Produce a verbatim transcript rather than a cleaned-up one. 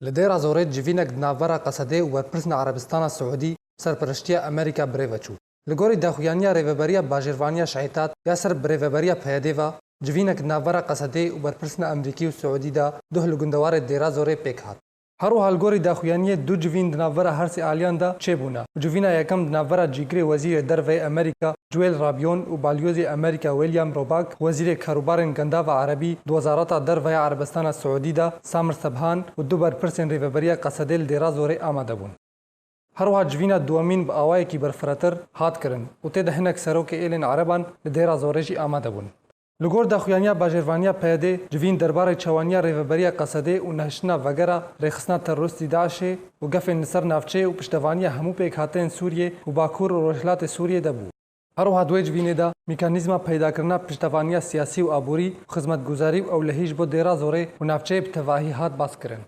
Li Dêra Zorê civînek di navbera Qesedê û berpirsên Erebistana Siûdî bi serpereştiya Amerîka birêve çû. Li gorî daxuyaniya Rêveberiya Bajêrvaniya Şehîtat ya ser bi Rêveberiya P Y D ve, civînek di navbera Qesedê û berpirsên Amerîkî û Siûdî de duh li gundewarê Dêra Zorê pêk hat. Her wiha li gorî daxuyaniyê du civîn di navbera her sê aliyan de çêbûne û civîna yekem di navbera cîgirê Wezîrê Derve yê Amerîka Joel Rabion û Balyozê Amerîka William Roback, Wezîrê Karûbarên Gendav a Erebî di Wezareta Derve ya Erebistana Siûdî de Samir Sebhan û du berpirsên Rêveberiya Qesedê li Dêra Zorê amade bûn. Her wiha civîna duwemîn bi awayekî berfiretir hat kirin û tê de hinek serokê êlên ereban li Dêra Zorê jî amade bûn. Li gor daxuyaniya Bajêrvaniya P Y D, civîn derbarê çawaniya Rêveberiya Qesedê û nehiştina vegera rêxistina terorîstî DAIŞê û gefên li ser navçeyê û piştevaniya hemû pêkhateyên Sûriyê û Bakur û Rojhilatê Sûriyê de bû. Her wiha di wê civînê de mekanîzma peydakirina piştevaniya siyasî û aborî û xizmetguzarî û ewlehî ji bo Dêra Zorê û navçeyê bi tevahî hat baskirin.